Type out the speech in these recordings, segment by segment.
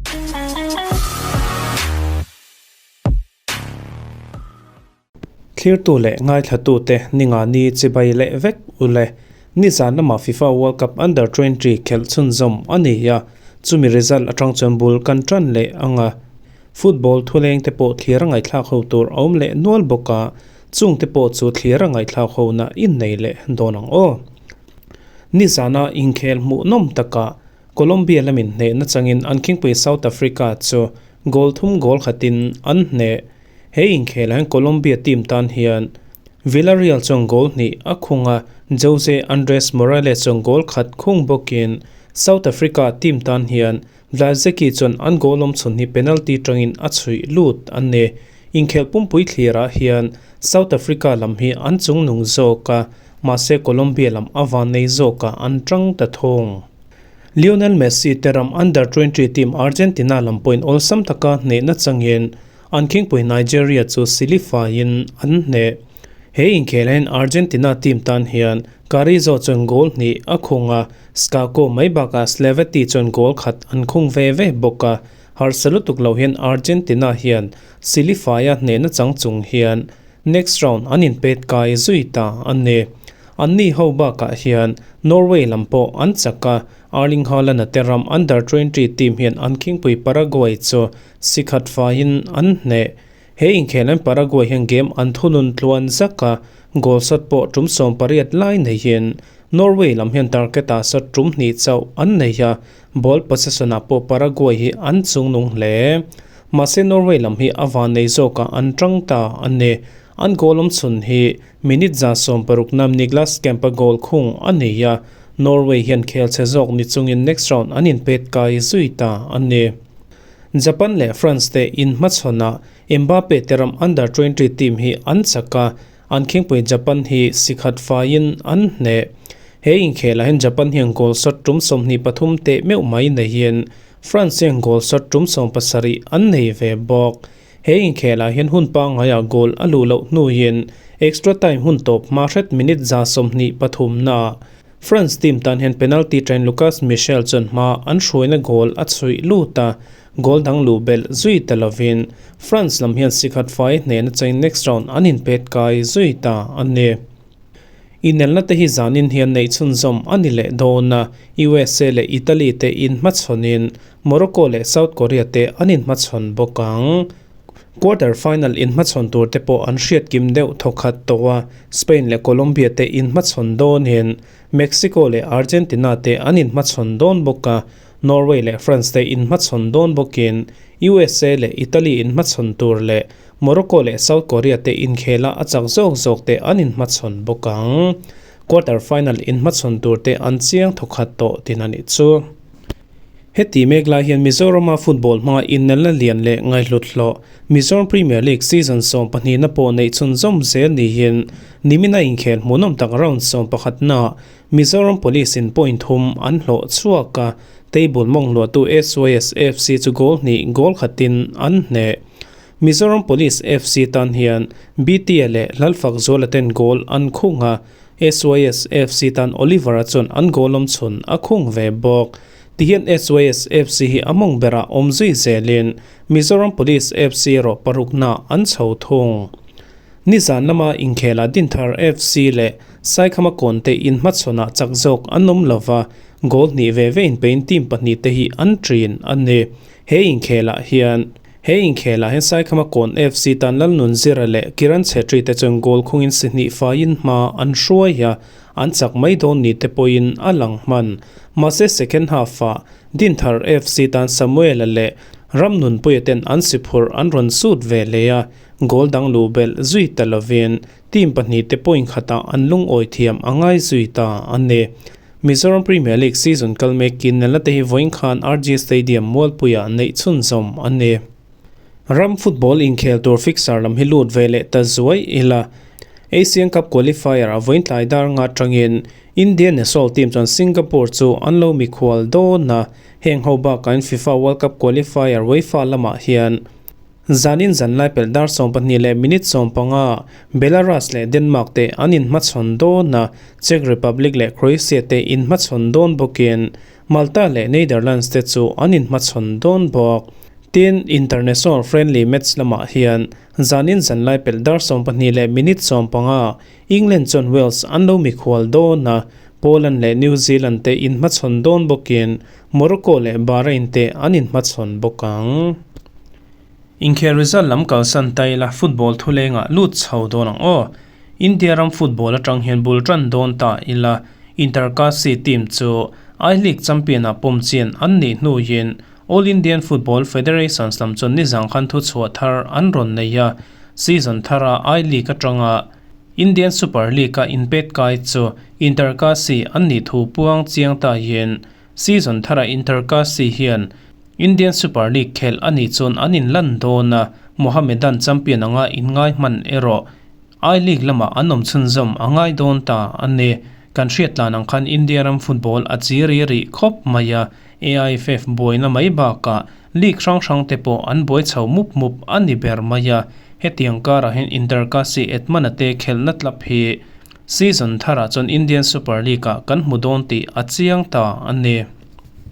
Thlirtu leh ngaithlatute ninga ni chibai leh vek ule. Nizan lama FIFA World Cup Under 20 khelh chhunzawm a ni a, chumi result atang chuan bul kan tan leh ang a. Football thuleng te pawh thlir a ngaihthlak ho tur a awm leh nual bawk a, chung te pawh chu thlir a ngaihthlak ho na innei leh dawn ang aw. Nizana inkhel hmuhnawm takah Colombia lamin hnehna changin an khingpui South Africa chu goal thum goal khatin an hneh. He inkhelah hian Colombia team tan hian Villarreal chuan goal hnih a khung a, Jose Andres Morales chuan goal khat khung bawkin South Africa team tan hian Vlazeki chuan an goal awm chhun hi penalty tangin a chhuih lut a ni. Inkhelh pumpui thlirah hian South Africa lam hi an chungnung zawk a, mahse Colombia lam a vannei zawkah an tang ta thung. Lionel Messi te ram Under 20 team Argentina lam pawhin awlsam taka hnehna changin an khingpui Nigeria chu silifaiin an hneh. He inkhelah hian Argentina team tan hian Carrizo chuan goal hnih a khung a, Scacco mai bakah Slevetti chuan goal khat an khung ve ve bawk a. Harsa lutuk lo hian Argentina hian silifaia hnehna chang chung hian next round an inpet kai zui ta a ni. Anni ho bakah hian Norway lam pawh an chak a, Erling Haaland-a te ram Under 20 team hian an khingpui Paraguay chu sikhat faiin an hneh. He inkhelh Paraguay hian game an thunun tluan zak a, goal shot pawh tum 18 lai neihin Norway lam hian target-ah shot tum hnih chauh an nei a, ball possession-ah pawh Paraguay hi an chungnung hle. Mahse Norway lam hi a van nei zawkah an tang ta a ni. An goal awm chhun hi minute 16 nam Niklas Kemp-a goal khung a nei a, Norway hian khel chhe zawk ni chungin next round an inpet kai zui ta a ni. Japan leh France te inhmachhawnah Mbappe te ram Under 20 team hi an chak a, an khingpui Japan hi sikhat faiin an hneh. He inkhelah hian Japan hian goal shot tum 23 teh meuh mai neihin France hian goal shot tum 17 an nei ve bawk. He inkhelah hian hun pangaiah goal a luh loh hnuin extra time hun tawp hma hret minute 23 naah France team tan hian penalty train Lucas Michel chuan hma an hruaina goal a chhuih lut a, goal dang luh belh zui ta lovin France lam hian sikhat fai hnehna chain next round an inpet kai zui ta a ni. Inelna te hi zanin hian neih chhunzawm a ni leh dawn a, USA leh Italy te inhmachhawnin Morocco leh South Korea te an inhmachhawn bawk ang. Quarter final inhmachhawn tur te pawh an hriat kim deuh thawkhat tawh a, Spain leh Colombia te inhmachhawn dawnin Mexico leh Argentina te an inhmachhawn dawn bawk a, Norway leh France te inhmachhawn dawn bawkin USA leh Italy inhmachhawn tur leh Morocco leh South Korea te inkhela a chak zawk zawk te an inhmachhawn bawk ang. Quarter final inhmachhawn tur te an chiang thawkhat tawh tin a nih chu. Heti mek lai hian Mizorama football hmanga innelna lian leh ngaihhlut hlawh Mizoram Premier League season 12 na pawh neih chhunzawm zel niin nimina inkhel hmuhnawm tak round 11 naah Mizoram Police in point thum an hlawh chhuak a, table mawng hluahtu SYS FC chu goal hnih goal khatin an hneh. Mizoram Police FC tan hian BT-a leh Hlalfak Zuala ten goal an khung a, SYS FC tan Oliver-a chuan an goal awm chhun a khung ve bawk. Tihian SYS FC hi a mawng berah awm zui zelin Mizoram Police FC erawh parukna an chho thung. Nizan lama inkhelah Dinthar FC leh Saikhama kawn te inhmachhawnah chak zawk an awm lova, goal hnih ve ve inpein team pahnih te hi an ṭin a ni. He inkhelah hian He inkhelah hian Saikhama kawn FC tan Lalnunzira leh Kiran Chhetri te chuan goal khungin si hnih faiin hma an hruai a, an chak mai dawn ni te pawhin a lang hman. Mahse second half-ah Dinthar FC tan Samuel-a leh Ramnunpuia ten an si phurh an rawn sut ve leh a, goal dang luh belh zui ta lovin team pahnih te point khatah an lungawi thiam a ngai zui ta a ni. Mizoram Premier League season kal mekin nalna te hi vawiin khan RG Stadium Mualpuiah neih chhunzawm a ni. Ram football inkhel tur fixture lam hi lut ve leh ta zuai ila. Asian Cup qualifier ah vawiin tlai dar nga atangin India national team chuan Singapore chu an lo mikhual dawn a, heng ho bakah in FIFA World Cup qualifier UEFA lamah hian Zanin zanlai pelh dar 12 leh minute 15 Belarus leh Denmark te an inhmachhawn dawn a, Czech Republic leh Croatia te inhmachhawn dawn bawkin. Malta leh Netherlands te chu an inhmachhawn dawn bawk. Tin, international friendly match lamah hian zanin zanlai pelh dar 12 leh minute 15 England chuan Wales an lo mikhual dawn a, Poland leh New Zealand te inhmachhawn dawn bawkin Morocco leh Bahrain te an inhmachhawn bawk ang. Inkhel result lam kalsan ta ila football thulengah lut chho dawn ang aw. India ram football atang hian bul tan dawn ta ila Inter Kashi team chu I-League champion ah pawm chian an nih hnuin All Indian Football Federations lam chuan nizang khan thuchhuah thar an rawn nei a, season thara I-League atanga Indian Super League-a inpet kai chu Inter Kashi an nih thu puang chiang ta hian season thara Inter Kashi hian Indian Super League khelh a nih chuan an inlan dawn a, Mohammedan champion anga inngai hman erawh I-League lamah an awm chhunzawm a ngai dawn ta a ni. Kan hriat tlan ang khan India ram football a chi ri rih khawp mai a, AIFF buaina mai bakah league hrang hrang te pawh an buai chho mup mup a ni ber mai a, hetiang karah hian Inter Kashi Edmund-a te khelhna tlap hi season tharah chuan Indian Super League-ah kan hmu dawn tih a chiang ta a ni.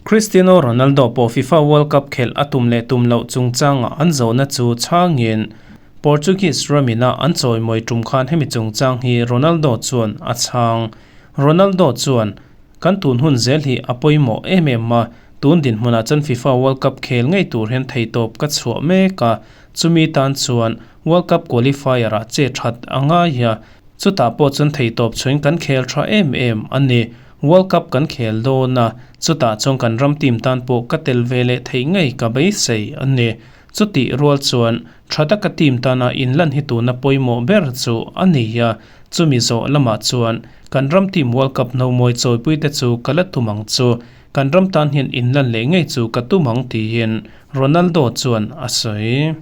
Cristiano Ronaldo pawh FIFA World Cup khelh a tum leh tum loh chungchangah an zawhna chu chhangin Portuguese ramina an chawimawi tum khan hemi chungchang hi Ronaldo chuan a chhang. Ronaldo chuan, Kan tun hun zel hi a pawimawh em em a, tun dinhmunah chuan FIFA World Cup khel ngei tur hian theihtawp ka chhuah mek a, chumi tan chuan World Cup qualifier ah che that a ngai a, chutah pawh chuan theihtawp chhuain kan khel tha em em a ni. World Cup kan khel dawn a, chutah chuan kan ram team tan pawh ka tel ve leh theih ngei ka beisei a ni. Chutih rual chuan tha taka team tana inlan hi tuna pawimawh ber chu a ni a, chumi zawh lamah chuan kan ram team World Cup nomawi chawipui te chu ka la tum ang chu, kan ram tan hian inlan leh ngei chu ka tum ang tiin Ronaldo chuan a sawi.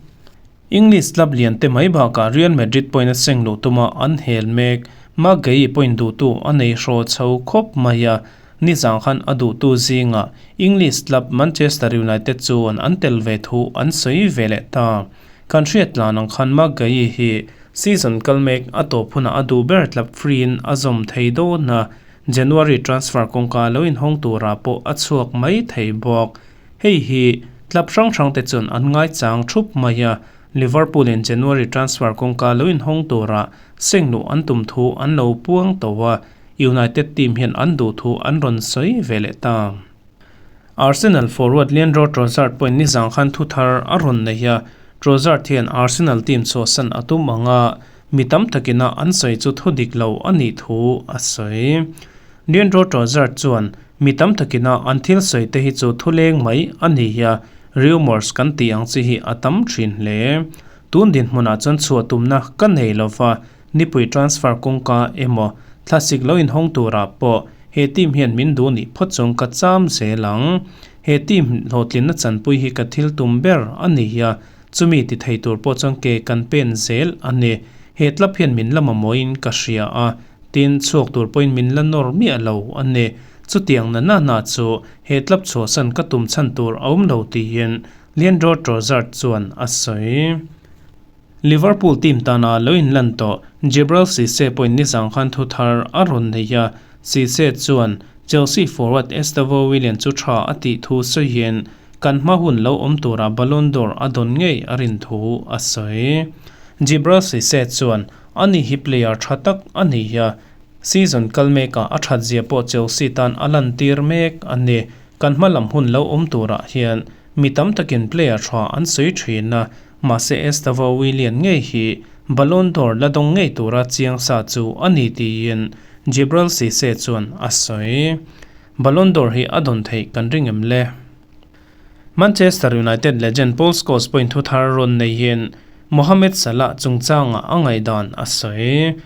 English club lian te mai bakah Real Madrid pawhin a seng luh tuma an hel mek. Marc Guehi pawhin duhtu a nei hraw chho khawp mai a, Nizang khan a duhtu zingah English club Manchester United chuan an tel ve thu an sawi ve leh ta. Kan hriat tlan ang khan Marc Guehi hi season kal mek a tawp hunah a duh ber club free in a zawm thei dawn a, January transfer kawngka lo inhawng turah pawh a chhuak mai thei bawk. Hei hi club hrang hrang te chuan an ngaichang thup mai a, Liverpool in January transfer kawngka lo inhawng turah seng luh an tum thu an lo puang tawh a, United team hian an duh thu an rawn sawi ve leh ta. Arsenal forward Leandro Trossard pawhin nizang khan thu thar a rawn nei a, Trossard hian Arsenal team chhuahsan a tum ang a, mi tam takina an sawi chu thu dik lo a nih thu a sawi. Leandro Trossard chuan mi tam takina an thil sawi te hi chu thu leng mai a ni a, rumours kan tih ang chi hi a tam thin hle. Tun dinhmunah chuan chhuah tumna ka nei lova, Nipui transfer kawngka emaw thlasik lo inhawng turah pawh he team hian min duh nih phawt chung ka cham zel ang. He team hlawhtlinna chanpui hi ka thil tum ber a ni a, chumi ti thei tur pawh chuan ke kan pen zel a ni. He club hian min la mamawhin ka hria a, tin chhuak tur pawhin min la nawr miah lo a ni. Chutiang na na na chu he club chhuahsan ka tum chhan tur a awm lo tiin Leandro Trossard chuan a sawi. Liverpool team tana lo inlan tawh Djibril Cisse pawhin nizang khan thu thar a rawn nei a, Cisse chuan Chelsea forward Estevao Willian chu tha a tih thu sawiin kan hma hun lo awm tura Ballon d'Or a dawn ngei a rin thu a sawi. Djibril Cisse chuan ani hi player tha tak a ni a, season kal mekah a that zia pawh Chelsea tan a lantir mek a ni. Kan hma lam hun lo awm turah hian mi tam takin player tha an sawi thin a, Mahse Estevao Willian ngei hi Ballon d'Or la dawng ngei tura chiang sa chu a ni tiin Djibril Cisse chuan a sawi. Ballon d'Or hi a dawn theih kan ring em le? Manchester United legend Paul Scholes pawhin thu thar rawn neihin Mohamed Salah chungchangah a ngaihdan a sawi.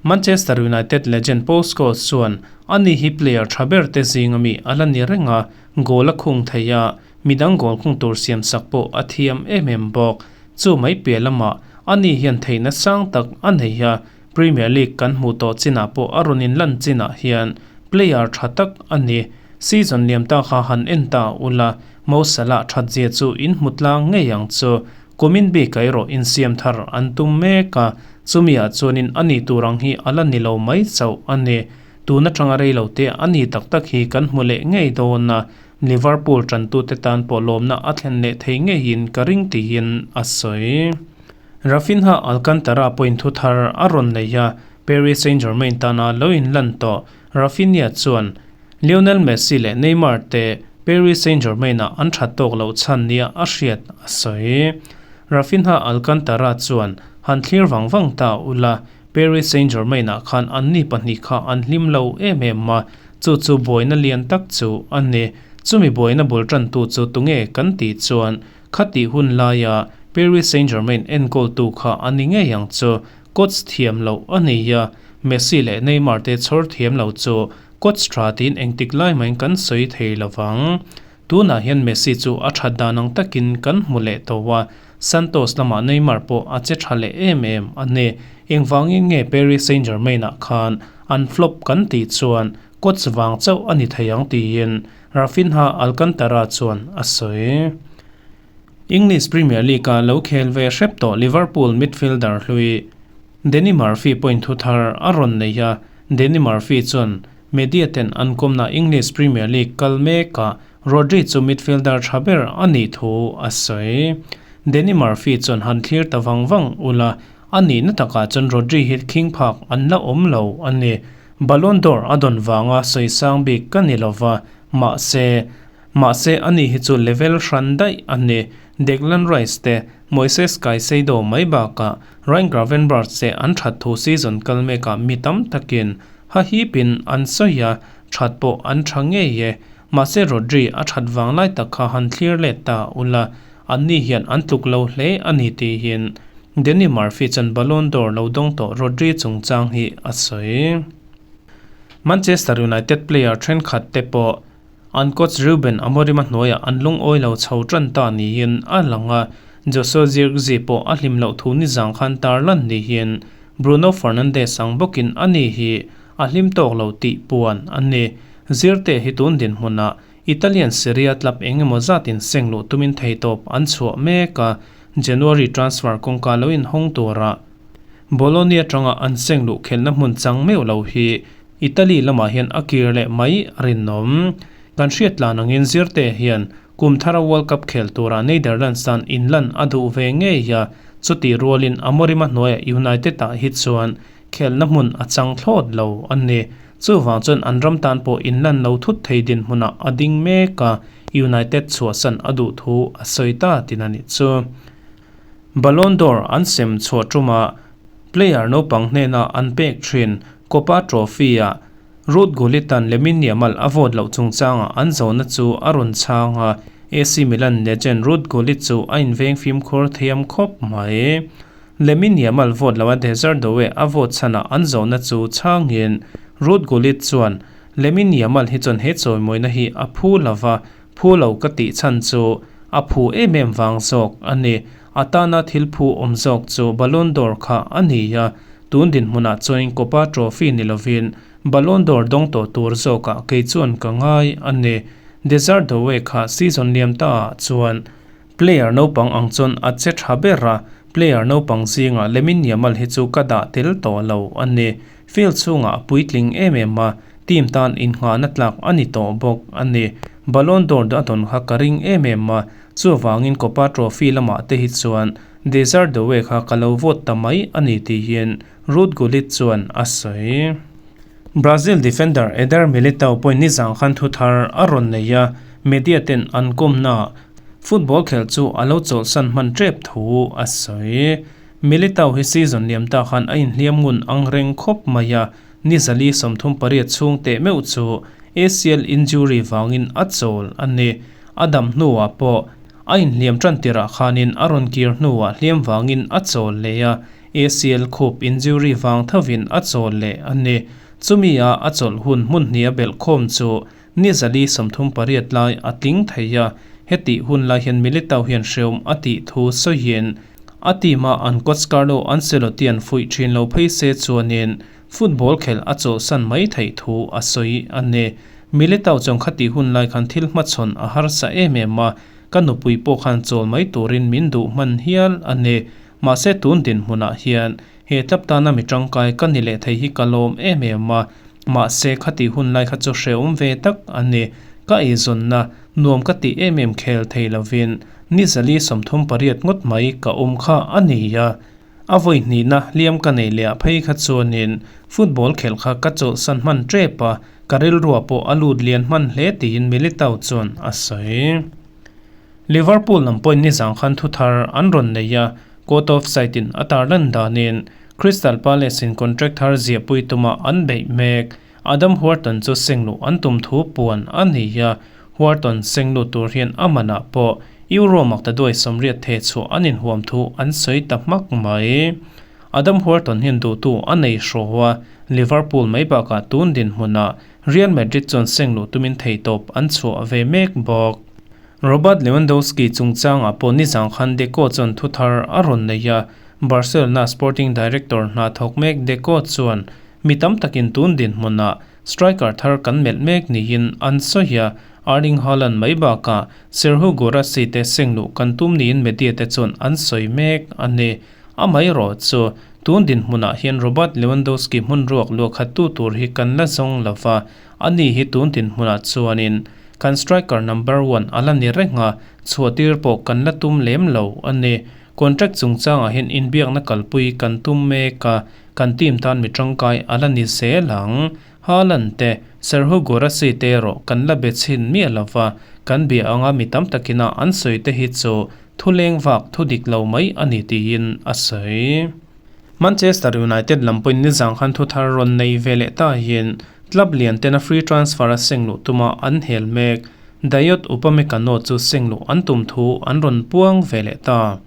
Manchester United legend Paul Scholes chuan ani hi player tha ber te zinga mi a la ni reng a, goal a khung thei a, Midang goal khung tur siam sak pawh a thiam em em bawk. Chu mai piah lamah ani hian theihna sang tak a nei a, Premier League kan hmuh tawh chinah pawh a rawn inlan chinah hian player tha tak a ni. Season liam ta kha han en ta ula, Mo Salah that zia chu in hmu tlang ngei ang chu. Kumin bik erawh insiam thar an tum mek a, chumi ah chuanin a nih tur ang hi a la ni lo mai chauh a ni. Tun atanga rei lo te a ni tak tak hi kan hmu leh ngei dawn a, Liverpool tantute tan pawh lawmna a thlen leh thei ngeiin ka ring tiin a sawi. Raphinha Alcantara pawhin thu thar a rawn nei a, Paris Saint-Germain tana lo inlan tawh Raphinha chuan Lionel Messi leh Neymar te Paris Saint-Germain-ah an that tawk loh chhan nia a hriat a sawi. Raphinha Alcantara chuan han thlir vang vang ta ula, Paris Saint-Germain-ah khan anni pahnih kha an hlim lo em em a, chu chu buaina lian tak chu a ni. Chumi buaina bul tantu chu tunge kan tih chuan khatih hun laia Paris Saint-Germain enkawltu kha a ni ngei ang chu. Coach thiam loh a ni a, Messi leh Neymar te chhawr thiam lo chu coach tha tiin engtik lai mahin kan sawi thei lo vang. Tunah hian Messi chu a that dan ang takin kan hmu leh tawh a, Santos lamah Neymar pawh a che tha leh em em a ni. Engvangin nge Paris Saint-Germain-ah khan an flop kan tih chuan coach vang chauh a ni thei ang tiin Raphinha Alcantara chuan a sawi. English Premier League-a lo khel ve hrep tawh Liverpool midfielder hlui Danny Murphy pawhin thu thar a rawn nei a, Danny Murphy chuan media ten an kawmna English Premier League kal mekah Rodri chu midfielder tha ber a nih thu a sawi. Danny Murphy chuan han thlir ta vang vang ula, a nihna takah chuan Rodri hi khing phak an la awm lo a ni. Ballon d'Or a dawn vanga sawi sang bik ka ni lova, mahse, mahse ani hi chu level hran daih a ni. Declan Rice te, Moises Caicedo mai bakah Ryan Gravenberch te an that thu season kal mekah mi tam takin hahipin an sawi a, that pawh an tha ngei e. Mahse Rodri a that vang lai tak kha han thlir let ta ula, anni hian an tluk lo hle a ni tihin Danny Murphy chuan Ballon d'Or lo dawng tawh Rodri chungchang hi a sawi. Manchester United player thenkhat te pawh an coach Ruben Amorim a hnuaiah an lungawi lo chho tan ta niin a lang a, Joshua Zirkzee pawh a hlim loh thu nizang khan tarlan niin Bruno Fernandes ang bawkin ani hi a hlim tawk lo tih puan a ni. Zirte hi tun dinhmunah Italian Serie A club eng emaw zatin seng luh tumin theitawp an chhuah mek a, January transfer kawngka lo inhawng tura Bologna atanga an seng luh khelhna hmun chang meuh lo hi Italy lamah hian a kir leh mai a rinawm. Kan hriat tlan angin Zirte hian kum thara World Cup khel tura Netherlands tan inlan a duh ve ngei a, chutih rualin Amorim a hnuaiah United-ah hi chuan Khelhna hmun a chang thlawt lo a ni. Chuvang chuan an ram tan pawh inlan lo thut thei dinhmunah a ding mek a, United chhuahsan a duh thu a sawi ta tin a nih chu. Ballon d'Or an sem chhuah ṭuma player naupang hnena an pek ṭhin Kopa Trophy-ah Ruud Gullit-a'n Lamine Yamal a vote loh chungchangah an zawhna chu a rawn chhang a, AC Milan legend Ruud Gullit chu a inveng fimkhur thiam khawp mai. Lamine Yamal vote loa Desire Doue a vote chhanah an zawhna chu chhangin Ruud Gullit chuan Lamine Yamal hi chuan he chawimawina hi a phu lova, phu lo ka tih chhan chu a phu em em vang zawk a ni. A tana thil phu awm zawk chu Ballon d'Or kha a ni a, tun dinhmunah chuanin Copa Trophy ni lovin Ballon d'Or dawng tawh tur zawkah kei chuan ka ngai a ni. Desire Doue kha season liam taah chuan Player naupang ang chuan a che tha ber a, player naupang zingah Lamine Yamal hi chu ka dah tel tawh lo a ni. Field chhungah a puitling em em a, team tan innghahna tlak a ni tawh bawk a ni. Ballon d'Or a dawn kha ka ring em em a, chuvangin Copa Trophy lamah te hi chuan Desire Doue kha ka lo vote ta mai a ni tiin Ruud Gullit chuan a sawi. Brazil defender Eder Militao pawhin nizang khan thu thar a rawn nei a, media ten an kawmnaah football khelh chu a lo chawlhsan hman tep thu a sawi. Militao hi season liam ta khan a inhliam ngun ang reng khawp mai a, ni zali 38 chhung teh meuh chu ACL injury vangin a chawl a ni. A dam hnuah pawh a inhliam tan tirah khanin a rawn kir hnuah hliam vangin a chawl leh a, ACL khup injury vang thovin a chawl leh a ni. Chumi a a chawlh hun hmun hnih a belh khawm chu ni 438 lai a tling thei a, hetih hun lai hian Militao hian hreawm a tih thu sawiin a team a an coach Carlo Ancelotti an fuih thin lo phei se chuanin football khelh a chawlhsan mai theih thu a sawi a ni. Militao chuan khatih hun lai khan thil hmachhawn a harsa em em a, ka nupui pawh khan chawl mai turin min duh hman hial a ni. Mahse tun dinhmunah hian he tlap tana mi tangkai ka ni leh thei hi ka lawm em em a. Mahse khati hun lai kha chu hrehawm ve tak a ni. Ka eizawnna nuam ka tih em em khel thei lovin ni zali 38 ngawt mai ka awm kha a ni a. A vawi hnihna hliam ka nei leh ah phei kha chuanin football khelh kha ka chawlhsan hman tep a, ka rilruah pawh a lut lian hman hle tiin Militao chuan a sawi. Liverpool lam pawhin nizang khan thuthar an rawn nei a, court of side in a tarlan danin Crystal Palace in contract thar ziahpui tuma an beih mek. Adam Wharton chu sengluh an tum thu puan a ni a, Wharton sengluh tur hian a manah pawh Euro maktaduai 80 theh chhuah an inhuam thu an sawi ta hmak mai. Adam Wharton hian duhtu a nei hraw a, Liverpool mai bakah tun dinhmunah Real Madrid chuan sengluh tumin theihtawp an chhuah ve mek bawk. Robert Lewandowski chungchangah pawh nizang khan Deco chuan thuthar a rawn nei a, Barcelona sporting director hna thawk mek Deco chuan Mi tam takin tun dinhmunah striker thar kan melh mek niin an sawi a, Erling Haaland mai bakah Serhou Guirassy te sengluh kan tum niin media te chuan an sawi mek a ni. Amaherawh chu tun dinhmunah hian Robert Lewandowski hmun ruak luahkhattu tur hi kan la zawng lo va, ani hi tun dinhmunah chuanin kan striker number one a la ni reng a, chhuahtir pawh kan la tum lem lo a ni. Contract chungchangah hian inbiakna kalpui kan tum mek a, Kan team tan mi tangkai a la ni zel ang. Haaland te, Serhou Guirassy te erawh kan la be chhin miah lo va, kan bia anga mi tam takina an sawi te hi chu thu leng vak thu dik lo mai a ni tiin a sawi. Manchester United lam pawhin nizang khan thu thar rawn nei ve leh ta hian club lian tena free transfer a seng luh tuma an hel mek. Dayot Upamecano chu seng luh an tum thu an rawn puang ve leh ta.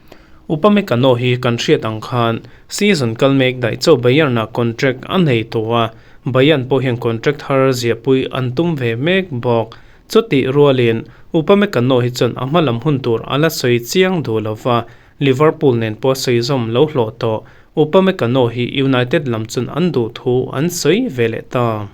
Upamecano hi kan hriat ang khan season kal mek daih chauh Bayern-ah contract a nei tawh a, Bayern pawh hian contract har ziahpui an tum ve mek bawk. Chutih rualin Upamecano hi chuan a hma lam hun tur a la sawi chiang duh lo va, Liverpool nen pawh sawi zawm lo hlawh tawh. Upamecano hi United lam chuan an duh thu an sawi ve leh ta.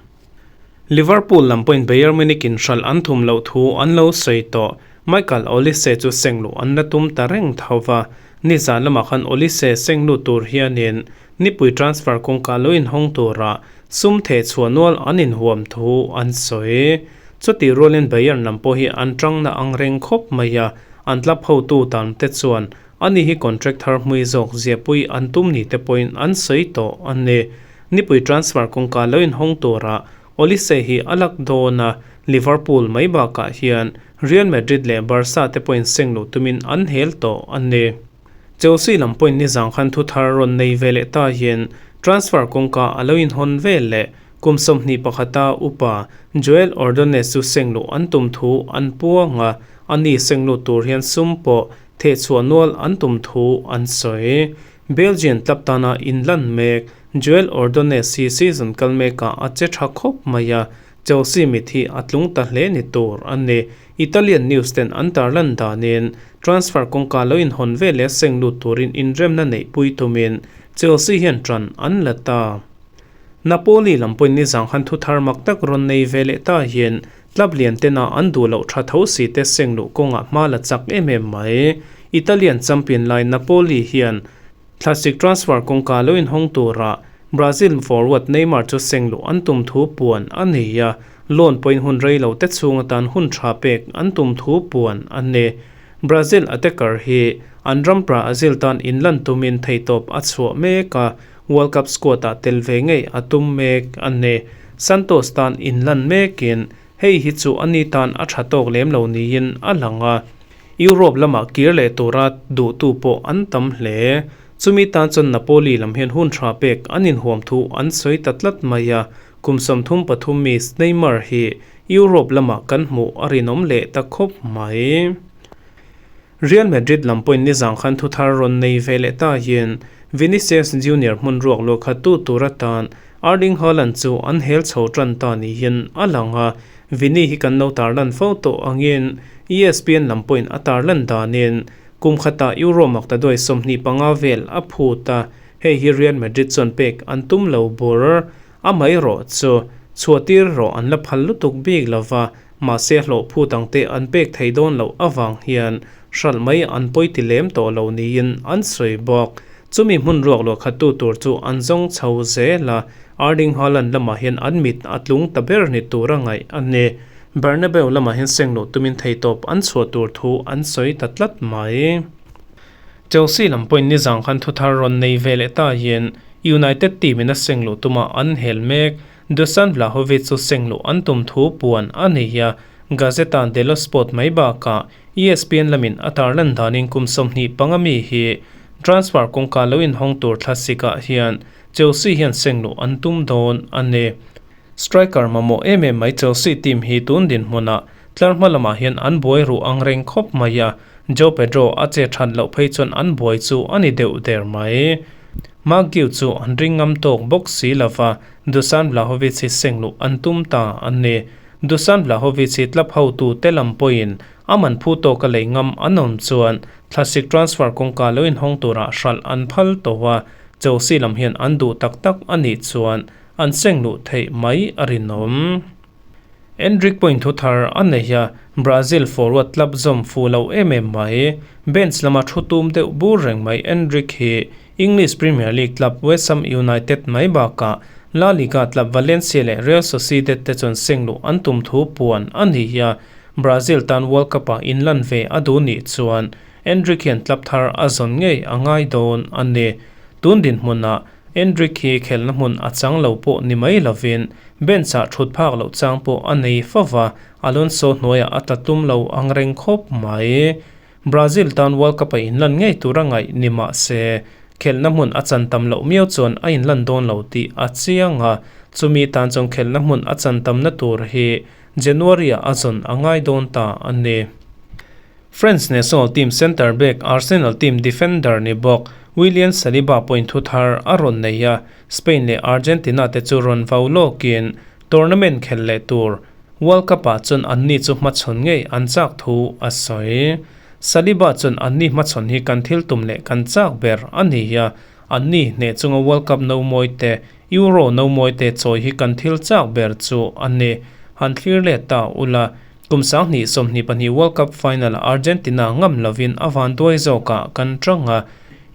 Liverpool lam pawhin Bayern Munich in hralh an thum loh thu an lo sawi tawh. Michael Olise chu sengluh an la tum ta reng tho va, nizan lamah khan Olise sengluh tur hianin nipui transfer kawngka lo inhawng tura sum theh chhuah nual an inhuam thu an sawi. Chutih rualin Bayern lam pawh hi an tangna ang reng khawp mai a, an club hotu tan te chuan ani hi contract thar hmui zawk ziahpui an tum ni te pawhin an sawi tawh a ni. Nipui transfer kawngka lo inhawng tura Olise hi a lak dawn a, Liverpool mai bakah hian Real Madrid leh Barca te pawhin seng luh tumin an hel tawh a ni. Chelsea lam pawhin nizang khan thu thar rawn nei ve leh ta hian transfer kawngka a lo inhawn vel leh kum 21 a upa Joel Ordonez chu seng luh an tum thu an puang a, ani seng lut tur hian sum pawh thehchhuah nual an tum thu an sawi. Belgian club tana inlan mek Joel Ordonez hi season kal mekah a che tha khawp mai a, Chelsea mit hi a tlung ta hle ni tur a ni. Italian news ten an tarlan danin transfer kawngka lo inhawn vel leh seng lut turin inremna neihpui tumin Chelsea hian ṭan an la ta. Napoli lam pawhin nizang khan thu thar mak tak rawn nei ve leh ta hian club lian tena an duh loh tha tho si te seng luh kawngah hma la chak em em mai. Italian champion lai Napoli hian Thlasik transfer kawngka lo inhawng tura Brazil forward Neymar chu seng luh an tum thu puan a ni a, loan pawhin hun rei lo te chhung atan hun tha pek an tum thu puan a ni. Brazil attacker hi an ram Brazil tan inlan tumin theihtawp a chhuah mek a, World Cup squad-ah tel ve ngei a tum mek a ni. Santos tan inlan mekin hei hi chu ani tan a tha tawk lem lo niin a lang a. Europe lamah kir leh tura duhtu pawh an tam hle. Chumi tan chuan Napoli lam hian hun tha pek an inhuam thu an sawi ta tlat mai a, kum 33 mi Neymar hi Europe lamah kan hmuh a rinawm leh ta khawp mai. Real Madrid lam pawhin nizang khan thu thar rawn nei ve leh ta hian Vinicius Junior hmun ruak luahkhattu tur atan Erling Haaland chu an hel chho tan ta niin a lang a, Vini hi kan lo tarlan fo tawh angin ESPN lam pawhin a tarlan danin kum khatah Euro maktaduai 25 vel a phut a, hei hi Real Madrid chuan pek an tum lo bur. Amaherawh chu chhuahtir erawh an la phal lutuk bik lo va, mahse hlawh phut ang te an pek thei dawn loh avang hian hralh mai an pawi ti lem tawh lo niin an sawi bawk. Chumi hmun ruak luah khattu tur chu an zawng chho zel a, Erling Haaland lamah hian an mit a tlung ta ber ni tura ngaih a ni. Bernabeu lamah hian seng luh tumin theitawp an chhuah tur thu an sawi ta tlat mai. Chelsea lam pawhin nizang khan thuthar rawn nei ve leh ta hian United team in a seng luh tuma an hel mek. Dusan Vlahovic chu seng luh an tum thu puan a nei a, Gazzetta dello Sport mai bakah ESPN lamin a tarlan danin kum 25 mi hi transfer kawngka lo inhawng tur thlasikah hian Chelsea hian seng luh an tum dawn a ni. Striker mamawh em em mai Chelsea team hi tun dinhmunah tlar hma lamah hian an buai ruh ang reng khawp mai a, Joao Pedro a che that loh phei chuan an buai chu a ni deuh der mai. Marc Guiu chu an ring ngam tawk bawk si lova Dusan Vlahovic hi seng luh an tum ta a ni. Dusan Vlahovic hi club hotu te lam pawhin a man phu tawka lei ngam an awm chuan thlasik transfer kawngka lo inhawng turah hralh an phal tawh a, Chelsea lam hian an duh tak tak a nih chuan an seng luh theih mai a rinawm. Endrick pawhin thu thar a nei a, Brazil forward club zawm fu lo em em mai. Bench lama thu tum deuh bur reng mai Endrick hi English Premier League club West Ham United mai bakah La Liga club Valencia leh Real Sociedad te chuan seng luh an tum thu puan a ni a, Brazil tan World Cup-ah inlan ve a duh nih chuan Endrick hian club thar a zawn ngei a ngai dawn a ni. Tun dinhmunah Endrick hi khelna hmun a chang lo pawh ni mai lovin bench-ah thut phak loh chang pawh a nei fo va, Alonso hnuaiah a tla tum lo ang reng khawp mai. Brazil tan World Cup-a inlan ngei tur a ngaih ni mah se, khelna hmun a chan tam loh miau chuan a inlan dawn lo tih a chiang a, chumi tan chuan khelna hmun a chan tamna tur hi January-ah a zawn a ngai dawn ta a ni. France national team centre back Arsenal team defender ni bawk William Saliba pawhin thu thar a rawn nei a, Spain leh Argentina te chu rawn vau lawkin tournament khelh leh tur World Cup ah chuan anni chu hmachhawn ngei an chak thu a sawi. Saliba chuan anni hmachhawn hi kan thil tum leh kan chak ber a ni a, anni hneh chunga World Cup no mawi te, Euro no mawi te chawi hi kan thil chak ber chu a ni. Han thlir let ta ula. Kum 2022 World Cup final ah Argentina ngam lovin a van duai zawkah kan tang a,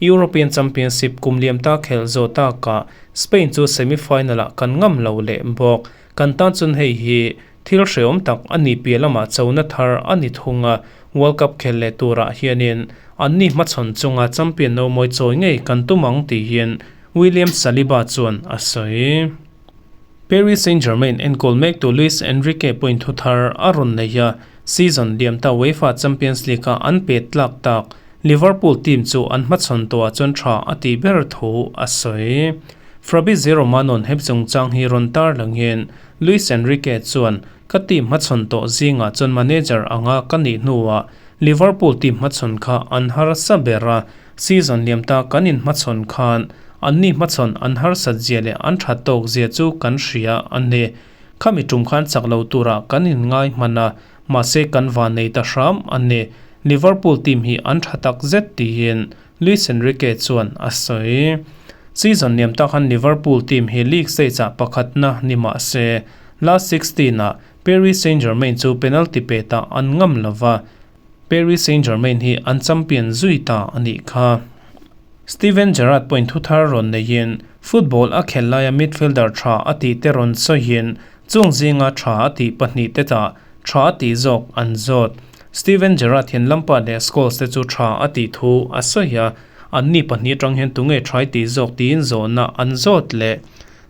European Championship kum liam ta khelh zawh takah Spain chu semi-final ah kan ngam lo leh bawk. Kan tan chuan hei hi thil hrehawm tak a ni piah lamah chona thar a ni thung a, World Cup khelh leh turah hianin anni hmachhawn chunga champion no mawi chawi ngei kan tum ang tihin William Saliba chuan a sawi. Paris Saint-Germain enkawl mektu Luis Enrique pawhin thu thar a rawn nei a, season liam ta UEFA Champions League-a an pet tlak tak Liverpool team chu an hmachhawn tawhah chuan tha a tih ber thu a sawi. Fabrizio Romano-a'n he chungchang hi rawn tar langin Luis Enrique chuan, Ka team hmachhawn tawh zingah chuan manager anga ka nih hnuah Liverpool team hmachhawn kha an harsa ber a, Season liam ta kan inhmachhawn khan anni hmachhawn an harsat zia leh an that tawk zia chu kan hria a ni. Khami tum khan chak lo turah kan inngai hman a, mahse kan van nei ta hram a ni. Liverpool team hi an tha tak zet tiin Luis Enrique chuan a sawi. Season liam ta khan Liverpool team hi league stage ah pakhatna ni mahse last 16 ah Paris Saint-Germain chu penalty petah an ngam lova, Paris Saint-Germain hi an champion zui ta a nih kha. Steven Gerrard pawhin thu thar rawn neiin football a khelh laia midfielder tha a tih te rawn sawiin chung zinga tha a tih pahnih te tah tha a tih zawk an zawt. Steven Gerrard hian Lampard leh Scholes te chu tha a tih thu a sawi a, anni pahnih atang hian tunge tha i tih zawk tiin zawhna an zawt leh.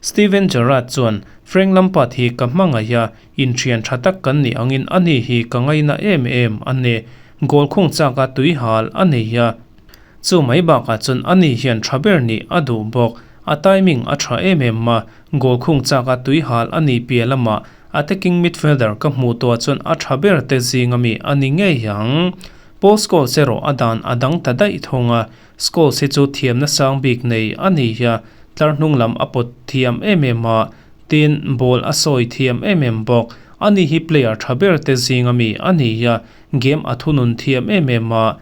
Steven Gerrard chuan, Frank Lampard hi ka hmangaih a, Inthian tha tak kan nih angin a ni hi ka ngaina em em a ni. Goal khung chak a tui hal a nei a. Chu mai bakah chuan a ni hian tha ber nih a duh bawk. A timing a tha em em a, goal khung chak a tui hal a nih piah lamah attacking midfielder ka hmuh tawhah chuan a tha ber te zing ami a ni ngei ang. Paul Scholes erawh a dan a dang ta daih thung a, Scholes hi chu thiamna sang bik nei a ni a, tlar hnung lam a pawt thiam em em a, Tin, ball a sawi thiam em em bawk. Ani hi player tha ber te zing ami a ni a, game a thunun thiam em em a,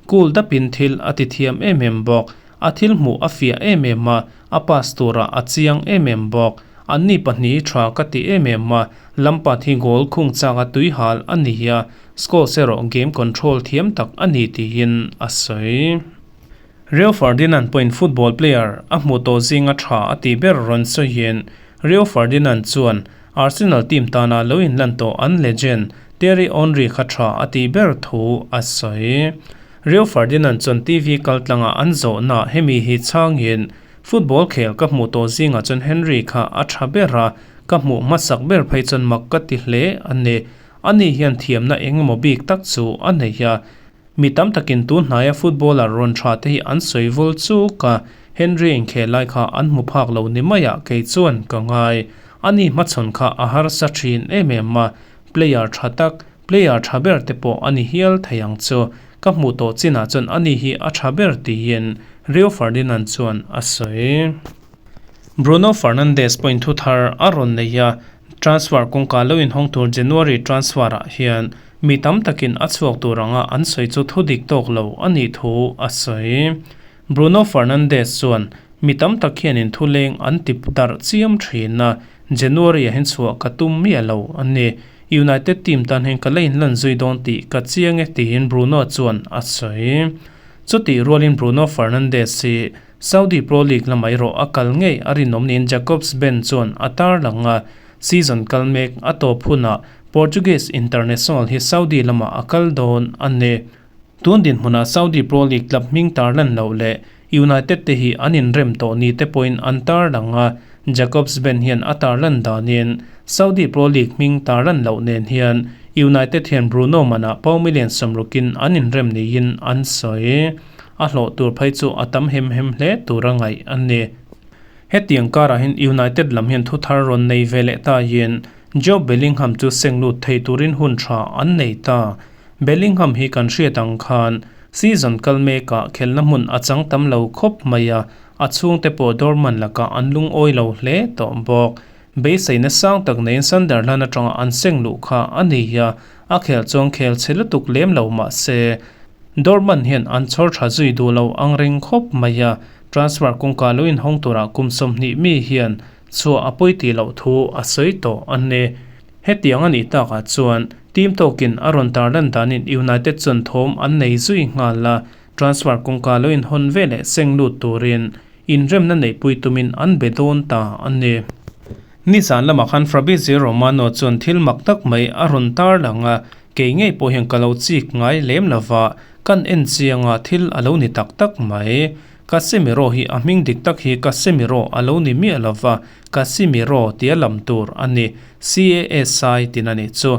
cool dapin thil a ti thiam em em bawk. A thil hmuh a fiah em em a, a pass turah a chiang em em bawk. Anni pahnih tha ka ti em em a, Lampard hi goal khung chak a tui hal a ni a, Scholes erawh game control thiam tak a ni tiin a sawi. Rio Ferdinand pawhin football player a hmuh tawh zinga tha a tih ber rawn sawiin Rio Ferdinand chuan Arsenal team tana lo inlan tawh an legend Thierry Henry kha tha a tih ber thu a sawi. Rio Ferdinand chuan TV kaltlanga an zawhna hemi hi chhangin Football khel ka hmuh tawh zingah chuan Henry kha a tha ber a, ka hmuh hmasak ber phei chuan mak ka ti hle a ni. Ani hian thiamna eng emaw bik tak chu a nei a. Mi tam takin tun hnaia footballer rawn tha te hi an sawi vul chuk a, Henry inkhel lai kha an hmu phak lo ni maiah kei chuan ka ngai. Ani hmachhawn kha a harsa thin em em a, player tha tak, player tha ber te pawh a ni hial thei ang chu. Ka hmuh tawh chinah chuan ani hi a tha ber tiin Rio Ferdinand chuan a sawi. Bruno Fernandes pawhin thu thar a rawn nei a, transfer kawngka lo inhawng tur January transfer ah hian mi tam takin a chhuak tur anga an sawi chu thu dik tawk lo a nih thu a sawi. Bruno Fernandes chuan mi tam tak hianin thu leng an ti darh chiam thin a, January ah hian chhuah ka tum miah lo a ni. United team tan hian ka la inlan zui dawn tih ka chiang e tiin Bruno chuan a sawi. Chutih rualin Bruno Fernandes hi Saudi Pro League lamah erawh a kal ngei a rinawm niin Jacobs Ben chuan a tarlang a, season kal mek a tawp hunah Portuguese international hi Saudi lamah a kal dawn a ni. Tun dinhmunah Saudi Pro League club hming tarlan loh leh United te hi an inrem tawh ni te pawhin an tarlang a, Jacobs Ben hian a tarlan danin Saudi Pro League hming tarlan loh nen hian United hian Bruno manah pau million sawmrukin an inrem niin an sawi. A hlawh tur phei chu a tam hem hem hle tur a ngaih a ni. Hetiang karah hian United lam hian thu thar rawn nei ve leh ta hian Jobe Bellingham chu seng lut thei turin hun tha an nei ta. Bellingham hi kan hriat ang khan season kal mekah khelna hmun a chang tam lo khawp mai a, a chhungte pawh Dortmund lakah an lungawi lo hle tawh bawk. Beiseina sang tak neiin Sunderland atanga an seng luh kha a ni a, a khel chuan khel chhe lutuk lem lo mah se, Dortmund hian an chhawr tha zui duh lo ang reng khawp mai a, transfer kawngka lo inhawng turah kum 20 mi hian chhuah a pawi tih loh thu a sawi tawh a ni. Hetiang a nih takah chuan team tawkin a rawn tarlan danin United chuan thawm an nei zui nghal a, transfer kawngka lo inhawn veleh seng lut turin Inremna neihpui tumin an be dawn ta a ni. Nizan lamah khan Fabrizio Romano chuan thil mak tak mai a rawn tar lang a, kei ngei pawh hian ka lo chik ngai lem lova, kan en chiang a thil a lo ni tak tak mai. Casemiro hi a hming dik tak hi Casemiro a lo ni miah lova, Casimiro tia lam tur a ni, C-A-S-I tin a nih chu.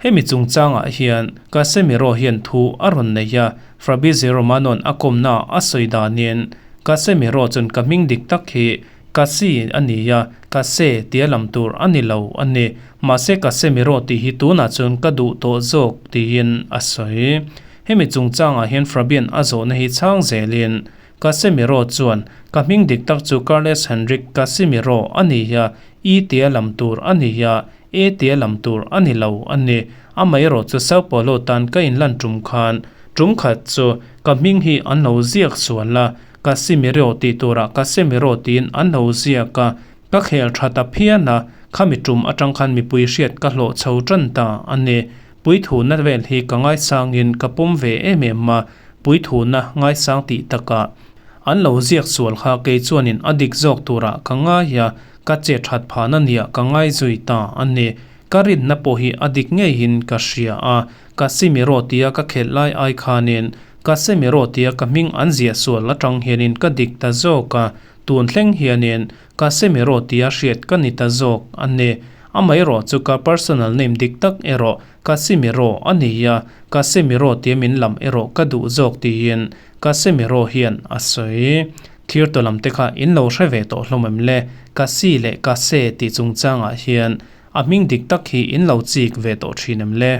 Hemi chungchangah hian Casemiro hian thu a rawn nei a, Fabrizio Romano'n a kawmna a sawi danin, Casemiro chuan ka hming dik tak hi Casi a ni a, Case tia lam tur a ni lo a ni. Mahse Casemiro tih hi tunah chuan ka duh tawh zawk tiin a sawi. Hemi chungchangah hian Fabian a zawhna hi chhang zelin Casemiro chuan, Ka hming dik tak chu Carles Henrique Casimiro a ni a, I tia lam tur a ni a, E tia lam tur a ni lo a ni. Amaherawh chu Sao Paulo tan ka inlan tum khan tum khat chu ka hming hi an lo ziak sual a, Casimiro tih turah Casemiro tiin an lo ziak a, ka khel tha ta phian a, khami tum atang khan mipui hriat ka hlawh chho tan ta a ni. Puithuna vel hi ka ngaisangin ka pawm ve em em a, puithuna ngaisang tih takah an lo ziak sual kha kei chuanin a dik zawk turah ka ngai a, Ka che that phahna nia ka ngai zui ta a ni. Ka rinna pawh hi a dik ngeiin ka hria a, Casimiro tia ka khelh lai ai khanin Casemiro tia ka hming an ziah sual atang hianin ka dik ta zawk a, tun thleng hianin Casemiro tia hriat ka ni ta zawk a ni. Amaherawh chu ka personal name dik tak erawh Casimiro a ni a, Casemiro tia min lam erawh ka duh zawk tiin Casemiro hian a sawi. Thir tawh lam te kha in lo hre ve tawh hlawm em le? Kasi leh Kase tih chungchangah hian a hming dik tak hi in lo chik ve tawh thin em le?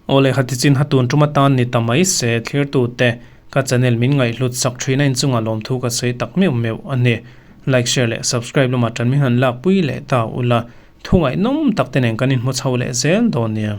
Aw leh khati chin ha tun tum atan ni ta mai se thlirtute ka channel min ngaihhlut sak thin a inchungah lawmthu ka sawi tak meuh meuh a ni. Like, share leh subscribe lamah tan min han lakpui leh ta ula, thu ngaihnawm tak te nen kan inhmu chho leh zel dawn nia.